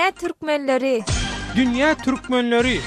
Dünýä türkmenleri! Dünýä türkmenleri!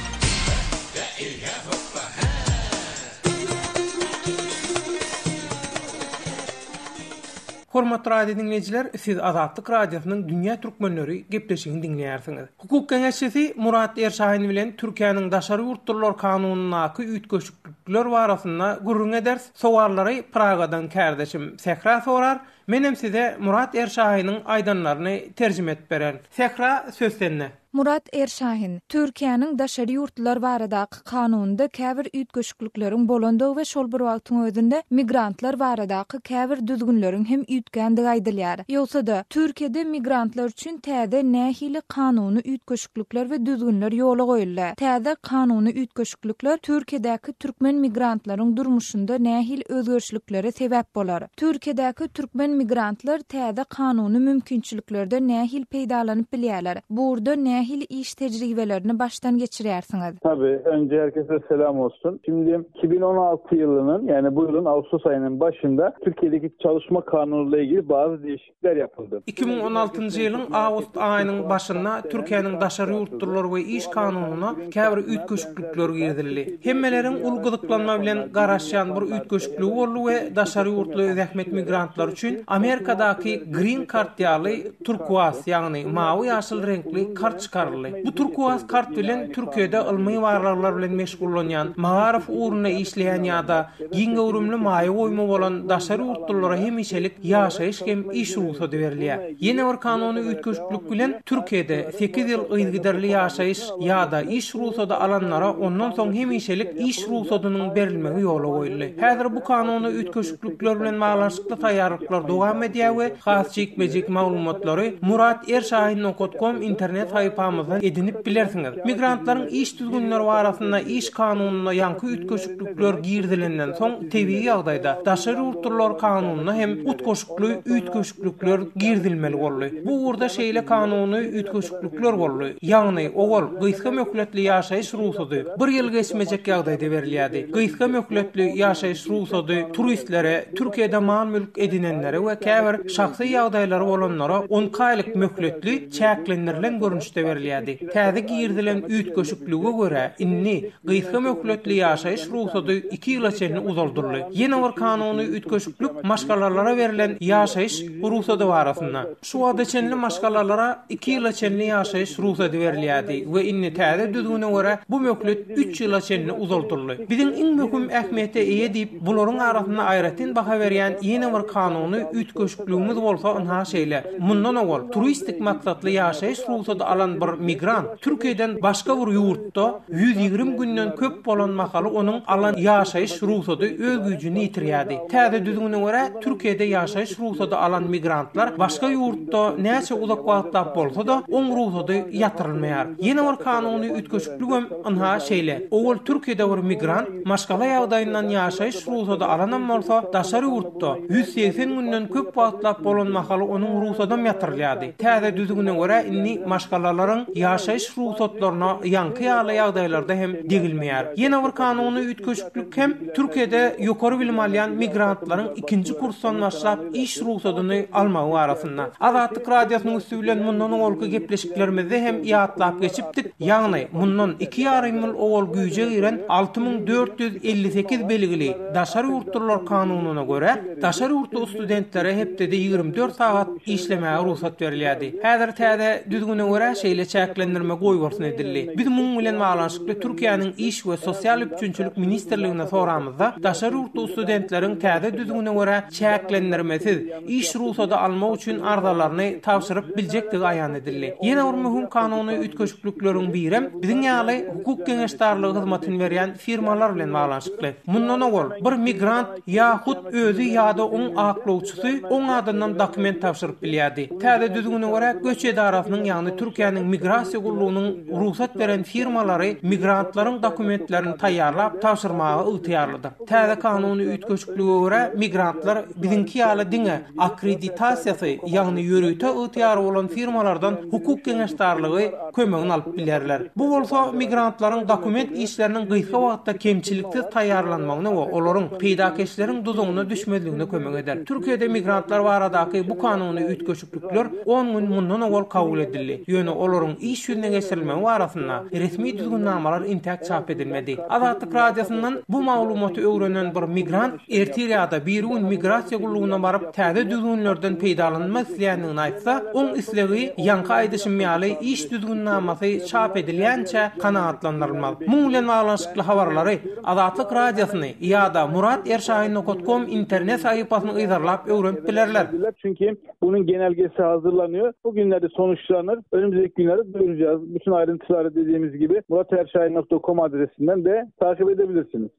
Hormatly radio diňleýjiler, siz Azatlyk Radiosynyň Dünýä türkmenleri gepleşigini diňleýärsiňiz. Hukuk geňeşçisi Murat Erşahin bilen Türkiýäniň daşary ýurtlular kanunyndaky üýtgeşiklikler barasynda gürrüň ederis. Sowallary Pragadan kärdeşim Sähra sorar, menem size Murat Erşahiniň aýdanlaryny terjime edip bererin. Sähra, söz sende. Murat Erşahin, Türkiýäniň daşary ýurtlular baradaky kanunynda käbir üýtgeşiklikleriň bolandygy we şol bir wagtyň özünde migrantlar baradaky käbir düzgünleriň hem üýtgändigi aýdylýar. Ýogsa-da, Türkiýede migrantlar üçin täze nähili kanuny üýtgeşiklikler we düzgünler ýola goýuldy? Täze kanuny üýtgeşiklikler Türkiýedäki türkmen migrantlaryň durmuşynda nähili özgerişliklere sebäp bolar? Türkiýedäki türkmen migrantlar täze kanuny mümkinçiliklerden nähili peýdalanyp bilýärler? Bu ugurda nähili iş tejribelerini başdan geçirýärsiňiz? Tabii, önce herkese selam olsun. Şimdi 2016 yılının yani bu yılın Ağustos ayının başında Türkiye'deki çalışma kanunuyla ilgili bazı değişiklikler yapıldı. 2016 ýylyň awgust aýynyň başynda Türkiýäniň daşary ýurtlular we iş kanunyna käbir üýtgeşiklikler girizildi. Hemmeleriň uly gyzyklanma bilen garaşýan bir üýtgeşikligi boldy we daşary ýurtly zähmet migrantlary üçin Amerikadaky Green Card ýaly turkuaz, ýagny mawy-ýaşyl reňkli kart çykaryldy. Bu turkuaz kart bilen Türkiýede ylmy barlaglar bilen meşgullanýan, magaryf ugrunda işleýän ýa-da giň göwrümli maýa goýumy bolan daşary ýurtlulara hemişelik ýaşaýyş hem iş rugsady berilýär. Ýene bir kanuny üýtgeşiklik bilen Türkiýede sekiz ýyl yzygiderli ýaşaýyş ýa-da iş rugsady alanlara ondan soň hemişelik iş rugsadynyň berilmegi ýola goýuldy. Häzir bu kanuny üýtgeşiklikler bilen baglanyşykly taýýarlyklar dowam edýär we has jikme-jik maglumatlary Murat Erşahin nokat kom internet sahypamyzdan edinip bilersiňiz. Migrantlaryň iş düzgünleri barasynda iş kanunyna ýaňky üýtgeşiklikler girizilenden soň tebigy ýagdaýda daşary ýurtlular kanunyna hem utgaşykly üýtgeşiklikler girizilmeli boldy. Bu ugurda şeýle kanuny üýtgeşiklikler boldy. Ýagny, owal, gysga möhletli ýaşaýyş rugsady bir ýyl geçmejek ýagdaýda berilýärdi. Gysga möhletli ýaşaýyş rugsady turistlere, Türkiýede mal-mülk edinenlere we käbir şahsy ýagdaýlary bolanlara on iki aýlyk möhletli çäklendirilen görnüşde berilýärdi. Täze girizilen üýtgeşiklige görä, indi gysga möhletli ýaşaýyş rugsady iki ýyla çenli uzaldyldy. Ýene bir kanuny üýtgeşiklik maşgalalara berlen ýaşaýyş rugsady barasynda. Şu wagta çenli maşgalalara iki ýyla çenli ýaşaýyş rugsady berilýärdi we indi täze düzgüne görä bu möhlet üç ýyla çenli uzaldyldy. Biziň iň möhüm ähmiýete eýe diýip, bularyň arasynda aýratyn baha berýän ýene bir kanuny üýtgeşikligimiz bolsa ynha şeýle, mundan owal turistik maksatly ýaşaýyş rugsady alan bir migrant Türkiýeden başga bir ýurtda 120 günden köp bolan mahaly onuň alan ýaşaýyş rugsady öz güýjüni ýitirýärdi. Täze düzgüne görä, Türkiýede ýaşaýyş rugsady alan migrantlar başga ýurtda näçe uzak wagtlap bolsa-da, oň rugsady ýatyrylmaýar. Ýene bir kanuny üýtgeşikligem ynha şeýle, owal Türkiýede bir migrant maşgala ýagdaýyndan ýaşaýyş rugsady alanam bolsa, daşary ýurtda 180 günden köp wagtlap bolan mahaly onuň rugsadam ýatyrylýardy. Täze düzgüne görä indi maşgalalaryň ýaşaýyş rugsatlaryna ýaňky ýaly ýagdaýlarda hem degilmeýär. Ýene bir kanuny üýtgeşiklik hem Türkiýede ýokary bilim alýan migrantlaryň ikinji kursdan başlap iş rugsadyny almagy barasynda. Azatlyk Radiosynyň üsti bilen mundan owalky gepleşiklerimizde hem ýatlap geçipdik, ýagny mundan iki ýarym ýyl owal güýje giren 6458 belgili daşary ýurtlular kanunyna görä, daşary ýurtly studentlere hepdede 24 sagat işlemäge rugsat berilýärdi. Häzir täze düzgüne görä şeýle çäklendirme goýbolsun edildi. Biz muň bilen baglanyşykly Türkiýäniň Iş we sosial üpjünçilik ministrligine soramyzda, daşary ýurtly studentleriň täze düzgüne görä çäklendirmesiz iş rugsady almak üçin arzalaryny tabşyryp biljekdigi aýan edildi. Ýene bir möhüm kanuny üýtgeşiklikleriň birem biziň ýaly hukuk geňeşdarlygy hyzmatyny berýän firmalar bilen baglanyşykly. Mundan owal, bir migrant ýa hut özi ýa-da oň aklawçysy oň adyndan dokument tabşyryp bilýärdi. Täze düzgüne görä, göç edarasynyň, ýagny Türkiýäniň migrasiýa gullugynyň rugsat beren firmalary migrantlaryň dokumentlerini taýýarlap tabşyrmaga ygtyýarlydyr. Täze kanuny üýtgeşiklige görä, migrantlar biziňki ýaly diňe akkreditasiýasy, ýagny ýörite ygtyýary bolan firmalardan hukuk geňeşdarlygy kömegini alyp bilerler. Bu bolsa migrantlaryň dokument işleriniň gysga wagtda kemçiliksiz taýýarlanmagyna we olaryň peýdakeşleriň duzagyna düşmezligine kömek eder. Türkiýede. Türkiýede migrantlar baradaky bu kanuny üýtgeşiklikler on gün mundan owal kabul edildi. Ýöne olaryň iş ýüzüne geçirilmegi barasynda resmi düzgünnamalar intäk çap edilmedi. Azatlyk Radiosyndan bu maglumaty öwrenen bir migrant ertir ýa-da birigün migrasiýa gullugyna baryp täze düzgünlerden peýdalanmak isleýändigini aýtsa, oň islegi ýaňky aýdyşym ýaly iş düzgünnamasy çap edilýänçä kanagatlandyrylmaz. Muň bilen baglanyşykly habarlary Azatlyk Radiosyny ýa-da Murat Erşahin nokat kom internet sahypasyny yzarlap öwrenip bilerler. Çünki bunun genelgesi hazırlanıyor. Bu günlerde sonuçlanır. Önümüzdeki günlerde duyuracağız. Bütün ayrıntıları dediğimiz gibi muraterşahin.com adresinden de takip edebilirsiniz.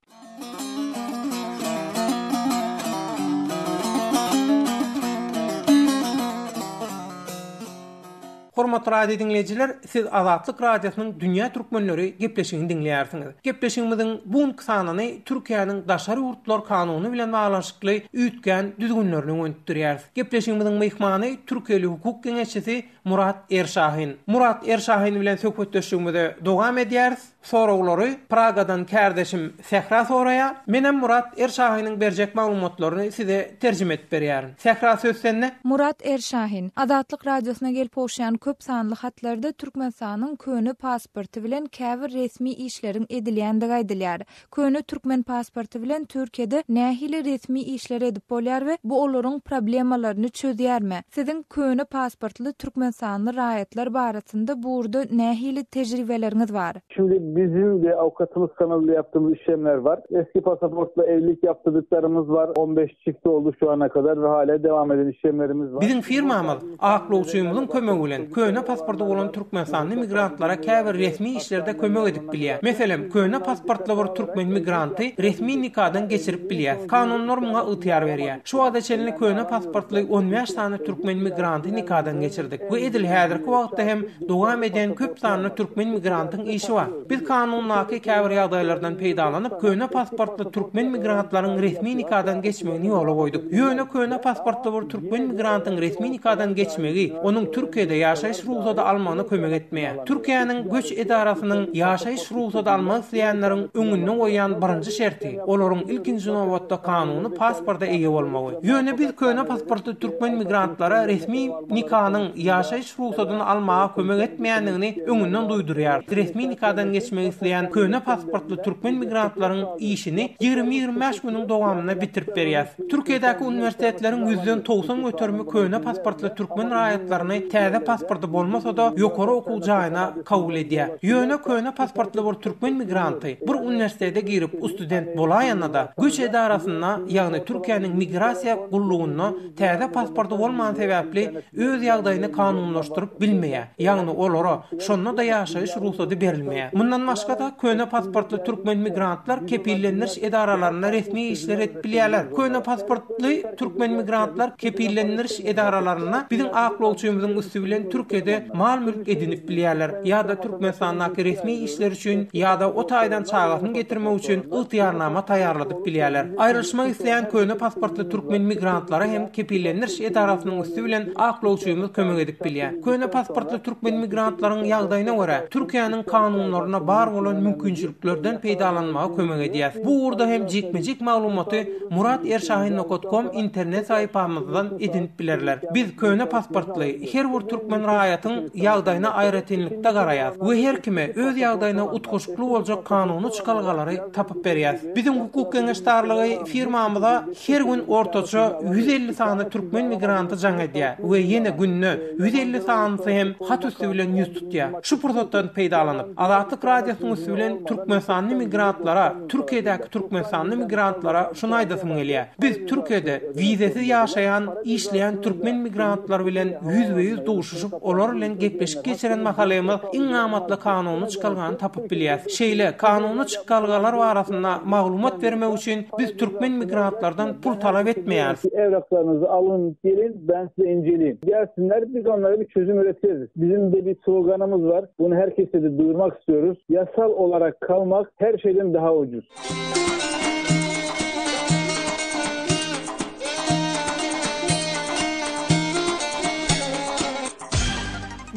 Hormatly radio diňleýjiler, siz Azatlyk Radiosynyň Dünýä Türkmenleri gepleşigini diňleýärsiňiz. Gepleşigimiziň bu günki sanyny Türkiýäniň daşary ýurtlar kanuny bilen baglanyşykly üýtgän düzgünlerine gönükdirýäris. Gepleşigimiziň myhmany türkiýeli hukuk geňeşçisi Murat Erşahin. Murat Erşahin bilen söhbetdeşligimize dowam edýäris. Soraglary Pragadan kärdeşim Sähra soraýar. Menem Murat Erşahiniň berjek maglumatlaryny size terjime edip berýärin. Sähra söz sende. Murat Erşahin, Azatlyk Radiosyna gelip gowuşýan köp sanly hatlarda Türkmenistanyň köne pasporty bilen käbir resmi işleriň edilýändigi aýdylýar. Köne türkmen pasporty bilen Türkiýede nähili resmi işler edip bolýar we bu olaryň problemalaryny çözýärmi? Siziň köne pasportly türkmenistanly raýatlar barasynda bu ugurda nähili tejribeleriňiz bar? Şimdi bizim de avukatımız kanalıyla yaptığımız işlemler var. Eski pasaportla evlilik yaptırdıklarımız var. 15 çift oldu şu ana kadar ve hala devam eden işlemlerimiz var. Biziň firmamyz aklawçymyzyň kömegi bilen köne pasporty bolan türkmenistanly migrantlara käbir resmi işlerde kömek edip bilýär. Meselem, köne pasportly bir türkmen migranty resmi nikadan geçirip bilýäs. Kanunlar muňa ygtyýar berýär. Şu wagta çenli köne pasportly 15 sany türkmen migranty nikadan geçirdik we edil häzirki wagtda hem dowam edýän köp sanly türkmen migrantyň işi bar. Biz kanundaky käbir ýagdaýlardan peýdalanyp, köne pasportly türkmen migrantlaryň resmi nikadan geçmegini ýola goýduk. Ýöne köne pasportly bir türkmen migrantyň resmi nikadan geçmegi onuň Türkiýede ýaşaýyş rugsady almagyna kömek etmeýär. Türkiýäniň göç edarasynyň ýaşaýyş rugsady almak isleýänleriň öňünde goýýan birinji şerti, olaryň ilkinji nobatda kanuny pasporta eýe bolmagy. Ýöne biz köne pasportly türkmen migrantlara resmi nikanyň ýaşaýyş rugsadyny almaga kömek etmeýändigini öňünden duýdurýar. Resmi nikadan geçmek isleýän köne pasportly türkmen migrantlaryň işini 20-25 günüň dowamynda bitirip berýäs. Türkiýedäki uniwersitetleriň ýüzden 90 göterimi köne pasportly türkmen raýatlaryny täze pasporty bolmasa-da ýokary okuw jaýyna kabul edýär. Ýöne köne pasportly bir türkmen migranty bir uniwersitete girip ustudent bolaýanda-da, göç edarasynda, ýagny Türkiýäniň migrasiýa gullugynda täze pasporty bolmany sebäpli öz ýagdaýyny kanunlaşdyryp bilmeýär, ýagny olara şonda-da ýaşaýyş rugsady berilmeýär. Mundan başga-da, köne pasportly türkmen migrantlar kepillendiriş edaralarynda resmi işler edip bilýärler. Köne pasportly türkmen migrantlar kepillendiriş edaralarynda biziň aklawçymyzyň üsti bilen Türkiýede mal-mülk edinip bilýärler ýa-da Türkmenistandaky resmi işler üçin ýa-da o taýdan çagasyny getirmek üçin ygtyýarnama taýýarladyp bilýärler. Aýrylyşmak isleýän köne pasportly türkmen migrantlara hem kepillendiriş edarasynyň üsti bilen aklawçymyz kömek edip bilýär. Köne pasportly türkmen migrantlaryň ýagdaýyna görä, Türkiýäniň kanunlarynda bar bolan mümkinçiliklerden peýdalanmaga kömek edýäs. Bu ugurda hem jikme-jik maglumaty Murat Erşahin nokat kom internet sahypamyzdan edinip bilerler. Biz köne pasportly her bir türkmen raýatyň ýagdaýyna aýratynlykda garaýas we her kime öz ýagdaýyna utgaşykly boljak kanuny çykalgalary tapyp berýäs. Biziň hukuk geňeşdarlygy firmamyza her gün ortaça 150 sany türkmen migranty jaň edýär we ýene günde 150 sanysy hem hat üsti bilen ýüz tutýar. Şu pursatdan peýdalanyp, Azatlyk Radiosynyň üsti bilen türkmenistanly migrantlara Türkiýedäki türkmenistanly migrantlara şuny aýdasym gelýär. Biz Türkiýede wizesiz ýaşaýan, işleýän türkmen migrantlary bilen ýüzbe-ýüz duşuşyp, olar bilen gepleşik geçiren mahalymyz iň amatly kanuny çykalgany tapyp bilýäs. Şeýle kanuny çykalgalar barasynda maglumat bermek üçin biz türkmen migrantlardan pul talap etmeýäris. Evraklarınızı alın gelin ben size inceleyeyim. Gelsinler biz onlara bir çözüm üretiriz. Bizim de bir sloganımız var. Bunu herkese de duyurmak istiyoruz. Yasal olarak kalmak her şeyden daha ucuz.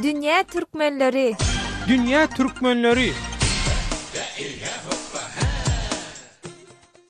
Dünýä türkmenleri. Dünýä türkmenleri.